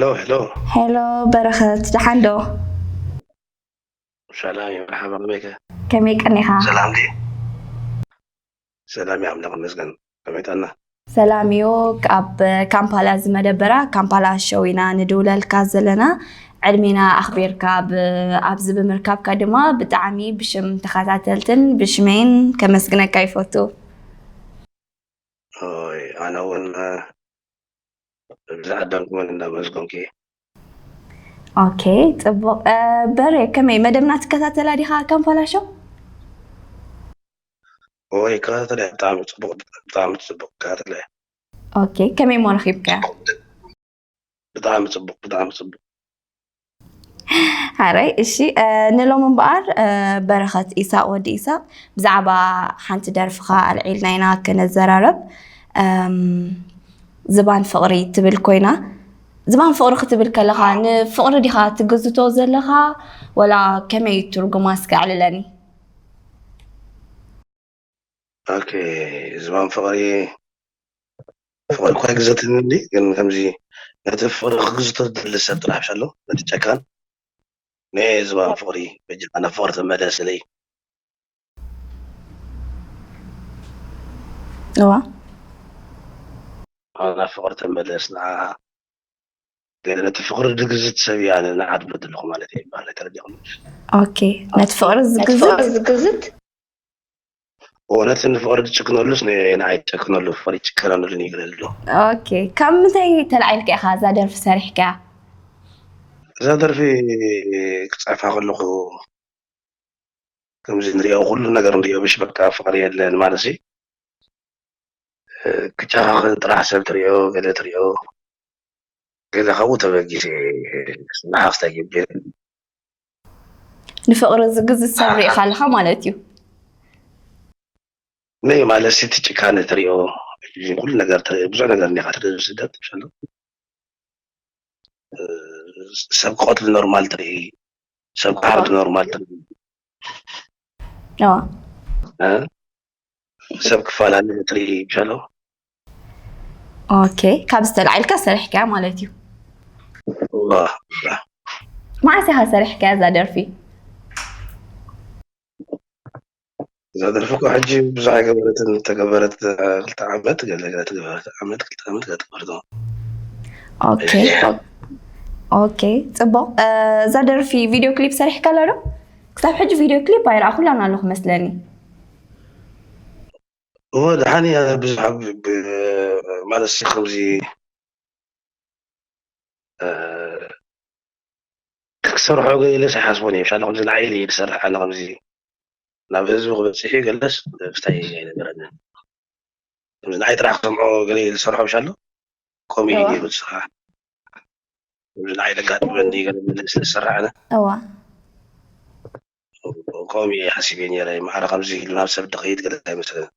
ሄሎ ሄሎ። ሄሎ በረኸት፣ ደሓን ዶ? ሰላም እዩ፣ መርሓባ፣ ከመይከ? ከመይ ቀኒኻ? ሰላም ድዩ? ሰላም እዩ፣ ኣምላኽ ይመስገን። ከመይ ጠና? ሰላም እዩ። ኣብ ካምፓላ ዝመደበራ ካምፓላ ሸው ኢና ንድውለልካ ዘለና። ዕድሜና ኣኽቢርካ ብ- ኣብዚ ብምርካብካ ድማ ብጣዕሚ ብሽም ተኸታተልትን ብሽመይን ከመስግነካ ይፈቱ። ኦይ፣ ኣነ እውን ብዛዕባ ደርግመን እንዳመስገንኩ እየ። ኦኬ፣ ጽቡቕ። በሬ፣ ከመይ መደብና ትከታተላ ዲኻ? ካምፓላ ሸው? ኦይ፣ ይከታተል እየ። ብጣዕሚ ጽቡቕ፣ ብጣዕሚ ጽቡቕ ይከታተል እየ። ኦኬ፣ ከመይ እሞ ረኺብካያ? ብጣዕሚ ጽቡቕ፣ ብጣዕሚ ጽቡቕ። ሓራይ፣ እሺ። ንሎም እምበኣር በረኸት ኢሳቕ፣ ወዲ ኢሳቕ፣ ብዛዕባ ሓንቲ ደርፍኻ ኣልዒልና ኢና ክነዘራረብ። ዝባን ፍቕሪ ትብል ኮይና፣ ዝባን ፍቕሪ ክትብል ከለኻ ንፍቕሪ ዲኻ ትግዝቶ ዘለኻ፣ ወላ ከመይ ትርጉማ እስከ ኣዕልለኒ? ኦኬ፣ ዝባን ፍቕሪ፣ ፍቕሪ እኳ ኣይግዘትን እንዲ፣ ግን ከምዚ ነቲ ፍቕሪ ክግዝቶ ዝደሊ ሰብ ጥራሕ ኣሎ፣ ነቲ ጨካን። ነ ዝባን ፍቕሪ በጃኻ ናብ ፍቕሪ ተመለስለይ። እዋ ናብ ፍቕሪ ተመለስ፣ ንዓ ገለ ነቲ ፍቕሪ ዝግዝት ሰብ እያ ንዓ ትብሎ ዘለኹ ማለት እየ ይበሃል። ኣይተረዲኹም? ኦኬ፣ ነቲ ፍቕሪ ዝግዝት ዝግዝት እውነት ንፍቕሪ ዝጭክነሉስ ንዓይ ዝጨክነሉ ፍቕሪ ይጭከነሉን ይግለሉ። ኦኬ፣ ካብ ምንታይ ተላዒልካ ኢኻ እዛ ደርፊ ሰሪሕካ? እዛ ደርፊ ክፅሕፋ ከለኹ ከምዚ ንሪኦ ኩሉ ነገር ንሪኦ ብሽ በቃ ፍቕሪ የለን ማለት ሲ ክጨኻኽን ጥራሕ ሰብ ትሪኦ ገለ ትሪኦ ገለ ካብኡ ተበጊሰ ንሓፍታ ጊብር ንፍቕሪ ዝግዝት ሰብ ርኢኻ ኣለኻ ማለት እዩ። ነይ ማለት እቲ ጭካነ ትሪኦ ኩሉ ነገር ትርኢ ብዙሕ ነገር እኒኻ ትርኢ ስደት ይሻሉ ሰብ ክቐትል ኖርማል ትርኢ ሰብ ክሓርድ ኖርማል ትርኢ እዋ እ? ሰብ ክፈላለ ትርኢ ይሻሉ ኦኬ፣ ካብ ዝተላዒልካ ሰሪሕካያ ማለት እዩ። ዋ መዓስ ኢኻ ሰሪሕካያ እዛ ደርፊ? እዛ ደርፊ እኮ ሕጂ ብዙሕ ኣይገበረትን ተገበረት ክልተ ዓመት ገለ ገለ ተገበረት ዓመት ክልተ ዓመት ገለ ተገበረት ኦኬ ኦኬ፣ ጽቡቕ። እዛ ደርፊ ቪድዮ ክሊፕ ሰሪሕካላ ዶ? ክሳብ ሕጂ ቪድዮ ክሊፕ ኣይረኣኹላን ኣለኹ መስለኒ። እወ ደሓን እያ ብዙሕ ማለት ሲ ከምዚ ክሰርሖ ገለ ኢለስ ኣይሓስቦን እየ። ምሻለ ከምዚ ንዓይ ኢለ እየ ዝሰርሕ ኣነ ከምዚ ናብ ህዝቢ ክበፅሕ እዩ ገለስ ብታይ ኣይነበረንን። ከምዚ ንዓይ ጥራሕ ክሰምዖ ገለ ኢለ ዝሰርሖ ምሻሎ ከምኡ እዩ እዋ። ገይሩ ዝስራሕ። ከምዚ ንዓይ ዘጋጥመኒ ገለ ገለ ስለ ዝሰርሕ ኣነ እዋ ከምኡ እየ ሓሲበ ነይረ። ማዕረ ከምዚ ኢሉ ናብ ሰብ ድኸይድ ገለ ኣይመስለንን።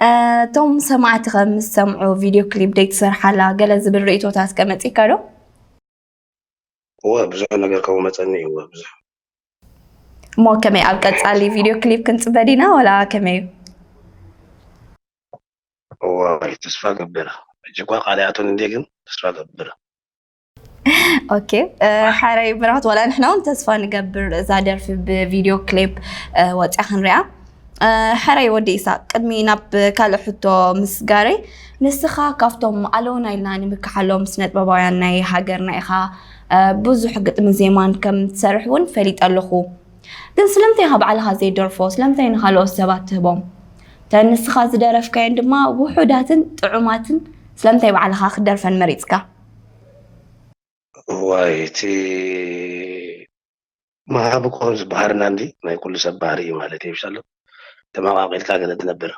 እቶም ሰማዕቲ ከ ምስ ሰምዑ ቪድዮ ክሊፕ ደይ ትሰርሓላ ገለ ዝብል ርእቶታት ከ መጺካ ዶ? እወ ብዙሕ ነገር ከምኡ መጸኒ እዩ እወ ብዙሕ እሞ ከመይ ኣብ ቀጻሊ ቪድዮ ክሊፕ ክንጽበ ዲና ወላ ከመይ እዩ? እወ ተስፋ ገብር ሕጂ እኳ ቃል ይኣትወኒ እንድየ ግን ተስፋ ገብር ኦኬ ሓራይ ብራህት ዋላ ንሕና እውን ተስፋ ንገብር እዛ ደርፊ ብቪድዮ ክሊፕ ወፅያ ክንሪኣ። ሕራይ ወዲ ኢሳቅ ቅድሚ ናብ ካልእ ሕቶ ምስጋረይ ንስኻ ካብቶም ኣለውና ኢልና ንምክሓሎም ስነጥበባውያን ናይ ሃገርና ኢኻ። ብዙሕ ግጥሚ ዜማን ከም ትሰርሕ እውን ፈሊጠ ኣለኹ። ግን ስለምንታይ ኢኻ ባዕልኻ ዘይደርፎ? ስለምንታይ ንኻልኦት ሰባት ትህቦም? እተን ንስኻ ዝደረፍካየን ድማ ውሑዳትን ጥዑማትን ስለምንታይ ባዕልኻ ክትደርፈን መሪጽካ? ዋይ እቲ ምሃብ እኮ ዝበሃርና እንዲ ናይ ኩሉ ሰብ ባህሪ እዩ ማለት እዩ። ይሻሎ ተመቃቂልካ ገለ ትነብር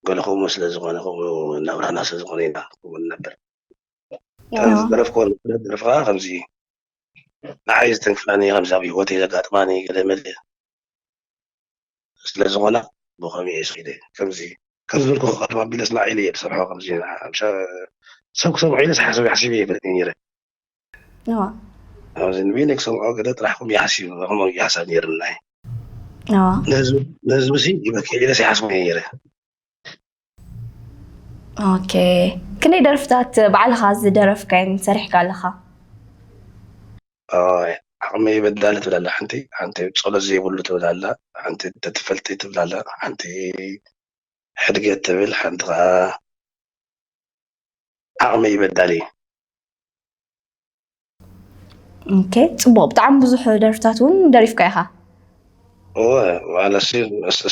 ገለ ከምኡ ስለ ዝኾነ ከምኡ ናብራና ስለ ዝኾነ ኢና ከምኡ ንነብር። ዝደረፍኮ ዝደረፍካ ከምዚ ንዓይ ዝተንክፋኒ ከምዚ ኣብ ህይወተይ ዘጋጥማኒ ገለ መለ ስለ ዝኾና ብኸምኡ እየ ስኢለ ከምዚ ከም ዝበልኩ ክቐርብ ኣቢለስ ንዓይ ኢለ እየ ዝሰርሖ ከምዚ ንዓ- ምሻ- ሰብ ክሰምዖ ኢለስ ሓሰብ ሓሲበ እየ ፈለኒ ነይረ እዋ ኣብዚ ንበይነ ክሰምዖ ገለ ጥራሕ ከም ይሓስብ ከም ይሓሳብ ነይርና እዋ ንህዝቢ ሲ ይበክዕ ኢለስ ይሓስቦ ነይረ ኦኬ፣ ክንደይ ደርፍታት ባዕልኻ ዝደረፍካየን ሰሪሕካ ኣለኻ? ዓቕመይ በዳሊ ትብል ኣላ ሓንቲ፣ ሓንቲ ጸሎት ዘይብሉ ትብል ኣላ፣ ሓንቲ ተትፈልጢ ትብል ኣላ፣ ሓንቲ ሕድገት ትብል፣ ሓንቲ ከዓ ዓቕመይ በዳሊ። ኦኬ፣ ጽቡቕ። ብጣዕሚ ብዙሕ ደርፍታት እውን ደሪፍካ ኢኻ። እወ፣ ማለት ሲ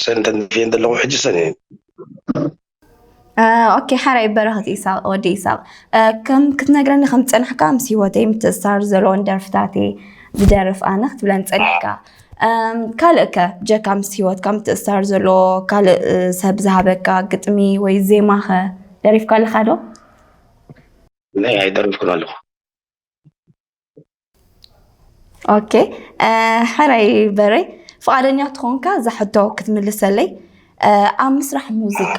ሰን ተንፊየን ዘለኹ ሕጂ ሰን እየን። ኦኬ፣ ሓራይ በረኸት ኢሳቕ፣ ወዲ ኢሳቕ፣ ከም ክትነግረኒ ከም ዝጸናሕካ፣ ምስ ህይወተይ ምትእስሳር ዘለዎን ደርፍታተይ ዝደርፍ ኣነ ክትብለን ጸኒሕካ። ካልእ ከ ብጀካ ምስ ህይወትካ ምትእስሳር ዘለዎ ካልእ ሰብ ዝሃበካ ግጥሚ ወይ ዜማ ከ ደሪፍካ ኣለኻ ዶ? ናይ ኣይደረፍኩን ኣለኹ። ኦኬ፣ ሕራይ በረይ፣ ፍቓደኛ ትኾንካ እዛ ሕቶ ክትምልሰለይ? ኣብ ምስራሕ ሙዚቃ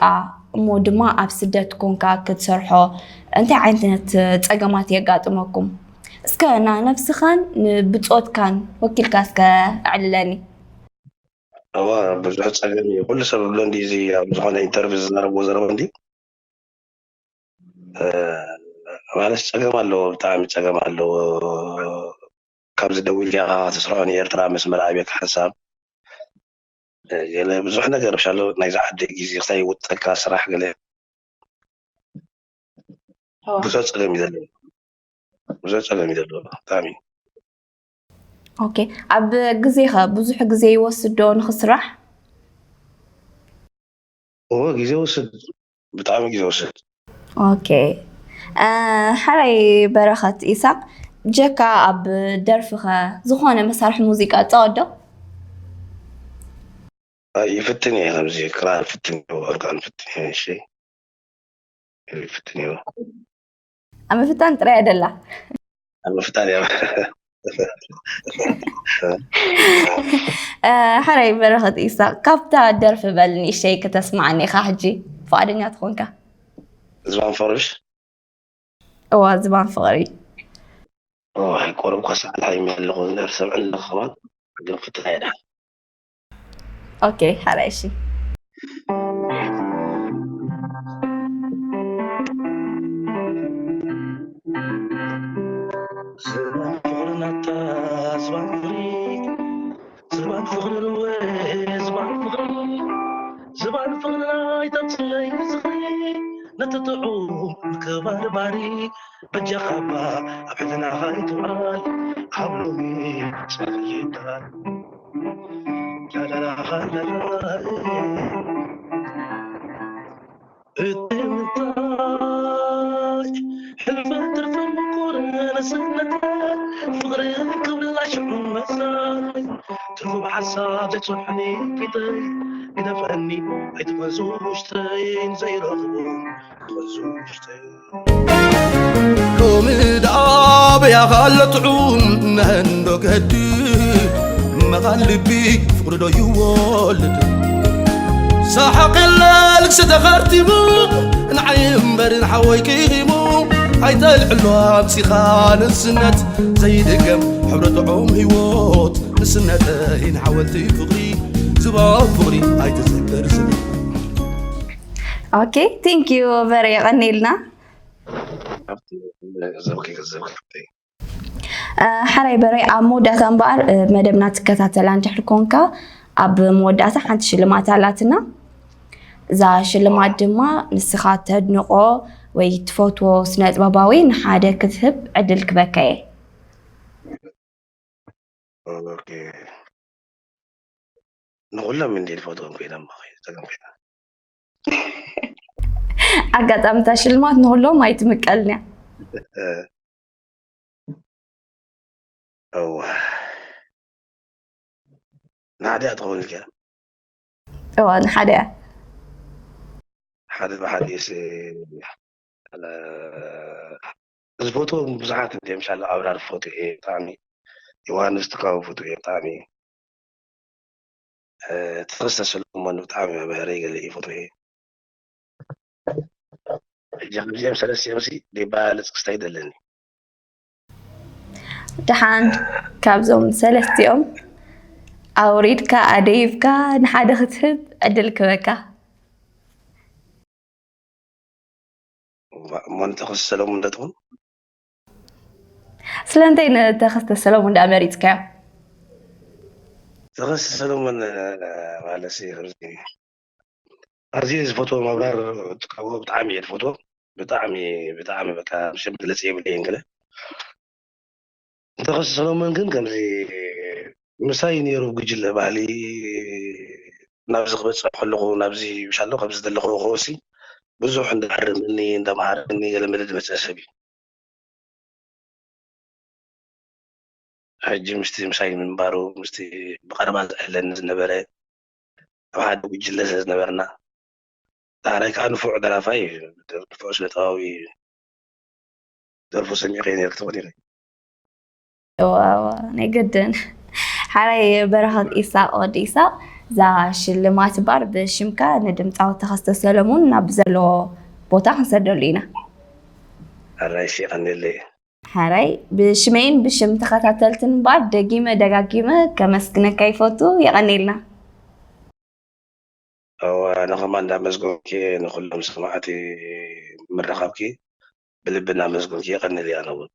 እሞ ድማ ኣብ ስደት ኮንካ ክትሰርሖ እንታይ ዓይነት ጸገማት የጋጥመኩም? እስከ ና ነብስኻን ንብጾትካን ወኪልካ እስከ ኣዕልለኒ። እዋ ብዙሕ ጸገም እዩ። ኩሉ ሰብ ብሎ እንዲ እዚ ኣብ ዝኾነ ኢንተርቪው ዝዛረብዎ ዘረባ እንዲ ማለት ጸገም ኣለዎ፣ ብጣዕሚ ጸገም ኣለዎ። ካብዚ ደው ኢልካ ተስርሖ ንኤርትራ መስመር ኣብየካ ሓንሳብ ገለ ብዙሕ ነገር ብሻሎ ናይዚ ዓዲ ግዜ ክሳይ ይውጠካ ስራሕ ገለ ብዙሕ ጸገም እዩ ዘለዎ። ብዙሕ ጸገም እዩ ዘለዎ ብጣዕሚ። ኦኬ፣ ኣብ ግዜኸ ብዙሕ ግዜ ይወስድ ዶ ንኽስራሕ? እዎ ግዜ ወስድ፣ ብጣዕሚ ግዜ ወስድ። ኦኬ፣ ሓራይ በረኸት ኢሳቕ፣ ብጀካ ኣብ ደርፍኸ ዝኾነ መሳርሒ ሙዚቃ ትጻወት ዶ? ይፍትን እየ፣ ከምዚ ክራር ፍትን እየ፣ ኦርጋን ፍትን እየ። እሺ ይፍትን እየ። ኣብ ምፍታን ጥራይ ደላ። ኣብ ምፍታን እየ። ሓራይ በረኸት ኢሳቕ፣ ካብታ ደርፊ በል ንእሽተይ ከተስማዓኒ ኢኻ ሕጂ ፍቓደኛ ትኾንካ? ዝባን ፍቕርሽ? እዋ ዝባን ፍቕሪ። ኣይቆረብኳ ሰዓል ሃይሚ ኣለኹ ዝደር ሰብዕን ለኸባት ግን ፍትኻ የዳ። ኦኬ፣ ሓራይ እሺ። ዝባን ፍቕሪ ናታ ዝባን ፍቕሪ ዝባን ፍቕሪ ርወ ዝባን ፍቕሪ ዝባን ፍቕሪ ኣይተምፅለይ ዝኽሪ ነቲ ጥዑም ምክባር ባሪ በጃኻ እባ ኣብ ሕልናኻ ይትውዓል ኣብ ሎሚ ጸልይካ ላላላኻ ላላላ እቲ ምንታይ ሕልፈት ትርፊ ምቁር ንስነታት ፍቕሪ ክብላ ሽዑ መሳይ ትርጉም ሓሳብ ዘይትወርሕኒ ፊተይ ግደፈኒ ኣይትፈዙ ውሽተይ ንዘይረኽቡ ትፈዙ ውሽተይ ሎሚ ደኣ በያኻ ኣሎ ጥዑም ነንዶ ገዲ መኻን ልቢ ፍቕሪ ዶ ይወልድ ሰሓቕ የለ ልግሲ ተኸርቲሙ ንዓይ እምበር ንሓወይ ቂሙ ኣይተልዕሎ ኣምሲኻ ንስነት ዘይድገም ሕብሪ ጥዑም ህይወት ንስነተይ ንሓወልቲ ፍቕሪ ዝባን ፍቕሪ ኣይትዘክር ስኒ ኦኬ፣ ቴንክ ዩ በሬ፣ የቐኔልና። ኣብቲ ገንዘብ ከይገንዘብ ከፍተይ ሓራይ በሬ፣ ኣብ መወዳእታ እምበኣር መደብና ትከታተላ እንድሕር ኮንካ፣ ኣብ መወዳእታ ሓንቲ ሽልማት ኣላትና። እዛ ሽልማት ድማ ንስኻ ተድንቆ ወይ ትፈትዎ ስነጥበባዊ ንሓደ ክትህብ ዕድል ክበካ እየ። ኦኬ። ንኹሎም እንዲ ዝፈትዎም ኮይኖም ጸገም ኮይና ኣጋጣሚ እታ ሽልማት ንኹሎም ኣይትምቀልን እያ። እዋ ንሓደ እያ ትኸውን ኢልካ እዋ ንሓደ እያ። ሓደ ብሓደ ስ ዝፈትዎም ብዙሓት እንደ ምሻለ ኣብራር ዝፈትው እየ ብጣዕሚ ዮሃንስ ትካቡ ዝፈትው እየ ብጣዕሚ ተኸስተ ሰለሞን ብጣዕሚ መምህረይ ገለ ይፈትው እየ ሕጂ ከምዚኦም ሰለስቲኦም ሲ ደይባልፅ ክስታይ ደለኒ ደሓን ካብዞም ሰለስቲኦም ኣውሪድካ ኣደይብካ ንሓደ ክትህብ ዕድል ክበካ እሞ ንተኸስተ ሰለሙን ዶ ትኾን? ስለምንታይ ንተኸስተ ሰለሙን ደኣ መሪጽካዮ? ተኸስተ ሰለሙን ማለት ከምዚ ኣዝየ ዝፈትዎ መብራር ትካቦ ብጣዕሚ እየ ዝፈትዎ። ብጣዕሚ ብጣዕሚ በቃ ምሽ መግለፂ የብለይን ገለ። እንተኸስተ ሰለሙን ግን ከምዚ ምሳይ ነይሩ ጉጅለ ባህሊ ናብዚ ክበፅሕ ከለኹ ናብዚ ምሻሎ ከምዚ ዘለኹ ከወሲ ብዙሕ እንዳዓረመኒ እንዳመሃረኒ ገለ መለ ዝመፀ ሰብ እዩ። ሕጂ ምስቲ ምሳይ ምንባሩ ምስቲ ብቐረባ ዝዕለኒ ዝነበረ ኣብ ሓደ ጉጅለ ስለ ዝነበርና ዳሕራይ ከዓ ንፉዕ ደራፋይ እዩ። ንፉዕ ስነ ጥበባዊ እዩ። ደርፉ ሰሚዐ ከይነ ክትኾን ኢለ ናይ ግድን ሓራይ በረኸት ኢሳቅ ወዲ ኢሳቅ እዛ ሽልማት ባር ብሽምካ ንድምፃዊ ተኸስተ ሰለሙን ናብ ዘለዎ ቦታ ክንሰደሉ ኢና። ኣራይ ሲ ቀንለይ ሓራይ ብሽመይን ብሽም ተኸታተልትን ባር ደጊመ ደጋጊመ ከመስግነካ ይፈቱ። የቐኔልና። እወ ኣነ ከማ እንዳመስገንኪ ንኩሎም ሰማዕቲ ምርኻብኪ ብልቢ እናመስገንኪ የቐንል እያ ኣነ እውን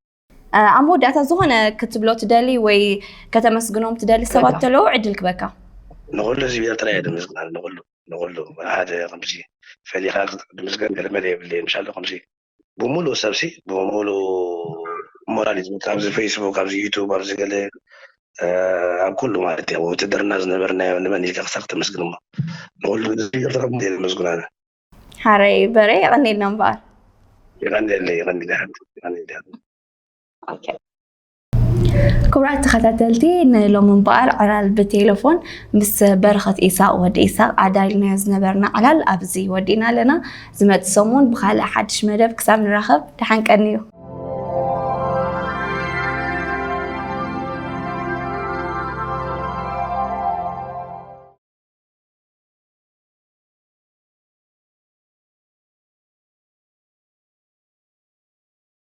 ኣብ መወዳእታ ዝኾነ ክትብሎ ትደሊ ወይ ከተመስግኖም ትደሊ ሰባት ተለዉ ዕድል ክበካ። ንኩሉ ህዝቢ ኤርትራ እየ ድምስግና ንኩሉ ንኩሉ ሓደ ከምዚ ፈሊኻ ድምስገን ገለመለ የብለይ ምሻሎ ከምዚ ብምሉእ ሰብሲ ብምሉእ ሞራል እዩ ዝብል ኣብዚ ፌስቡክ ኣብዚ ዩቱብ ኣብዚ ገለ ኣብ ኩሉ ማለት እዩ ውትድርና ዝነበርናዮ ንመን ኢልካ ክሳብ ክተመስግን እሞ ንኩሉ ህዝቢ ኤርትራ ብሙሉ እየ ዘመስግን ኣነ ሓረይ በረ የቐኔልና እምበኣር ይቐንየለይ ይቐንየለይ ሓንቲ ይቐንየለይ ሓንቲ ክቡራት ተኸታተልቲ ንሎሚ እምበኣር ዕላል ብቴሌፎን ምስ በረኸት ኢሳቅ ወዲ ኢሳቅ ኣዳልናዮ ዝነበርና ዕላል ኣብዚ ወዲእና ኣለና። ዝመፅ ሰሙን ብካልእ ሓድሽ መደብ ክሳብ ንራኸብ ደሓን ቀንዩ።